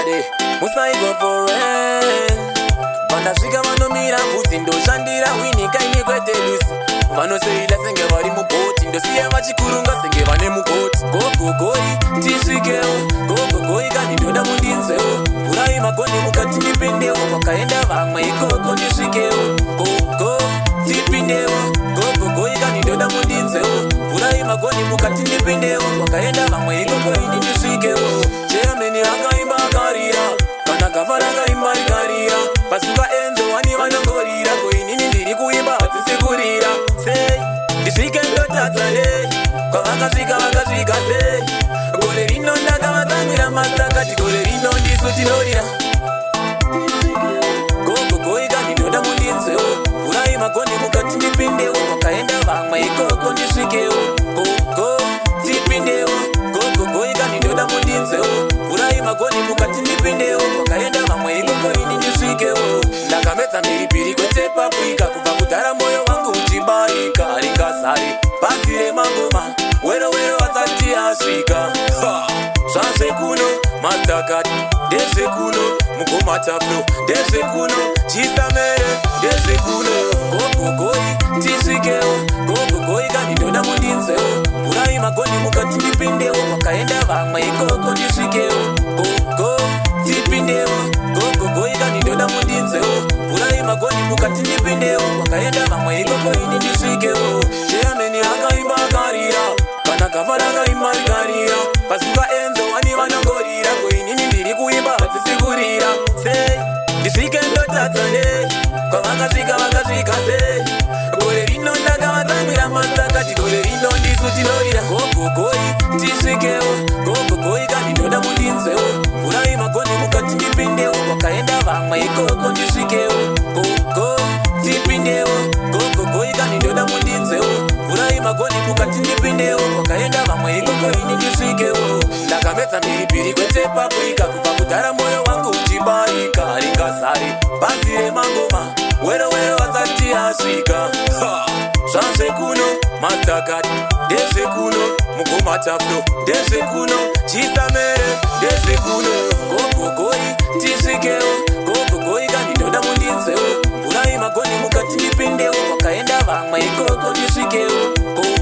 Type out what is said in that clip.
Musare musaigwa foreign. Pandasvika vanomira bvudzi, ndoshandira win kaini kwete lose. Vanoseila senge vari mubhoti, ndosiya vachikurunga senge vane mugoti. Gogogoi tisvikewo, gogogoi kani ndoda mundinzwewo. Vhurai magoni mukati ndipindewo, kwakaenda vamwe ikoko ndisvikewo. Gogo tipindewo, gogogoi kani ndoda mundinzwewo. Vhurai magoni mukati ndipindewo, kwakaenda vamwe ikoko ini ndisvikewo. Chairman akaimba akarira, kana gafa rakaimba rikarira. Pasuka enzo wani vanongorira, ko inini ndiri kuimba hadzisi kurira. Sei ndisvike ndotadza nei? Kwavakasvika vakasvika sei? Gore rino ndakavatsamwira masakati, gore rino ndisu tinorira. Gogogoi kani ndoda mundinzwewo. Vhurai magoni mukati ndipindewo, kwakaenda vamwe ikoko ndisvikewo. Gogo tipindewo, gogogoi kani ndoda mundinzwewo. Vhurai magoni mukati ndipindewo, kwakaenda vamwe ikoko ini ndisvikewo. Ndakamedza mhiripiri kwete paprika, kubva kudhara moyo wangu uchibarika. Ringazari pasi remangoma, wero wero asati asvika. Ha! Zvazvekuno Mastercard ndezvekuno, mugomataflo ndezvekuno, chisamere ndezvekuno. Gogogoi tisvikewo, gogogoi kani ndoda mundinzwewo. Vhurai magoni mukati ndipindewo, kwakaenda vamwe ikoko ndisvikewo. Gogo tipindewo, gogogoi kani ndoda mundinzwewo. Vhurai magoni mukati ndipindewo, kwakaenda vamwe ikoko ini ndisvikewo. Chairman akaimba akarira, kana gafa rakaimba rikarira. Pasuka enzo wani vanongorira, ko inini ndiri kuimba hadzisi kurira. Sei ndisvike ndotadza nei? Kwavakasvika vakasvika sei? Gore rino ndakavatsamwira masakati, gore rino ndisu tinorira. Gogogoi tisvikewo, gogogoi kani ndoda mundinzwewo. Vhurai magoni mukati ndipindewo, kwakaenda vamwe ikoko ndisvikewo. Gogo tipindewo, gogogoi kani ndoda mundinzwewo. Vhurai magoni mukati ndipindewo, kwakaenda vamwe ikoko ini ndisvikewo. Ndakamedza mhiripiri kwete paprika, kubva kudhara moyo wangu uchibarika. Ringazari pasi remangoma, wero wero asati asvika. Ha! Zvazvekuno Mastercard ndezvekuno, mugomataflo ndezvekuno, chisamere ndezvekuno. Gogogoi tisvikewo, gogogoi kani ndoda mundinzwewo. Vhurai magoni mukati ndipindewo, kwakaenda vamwe ikoko ndisvikewo. Gogo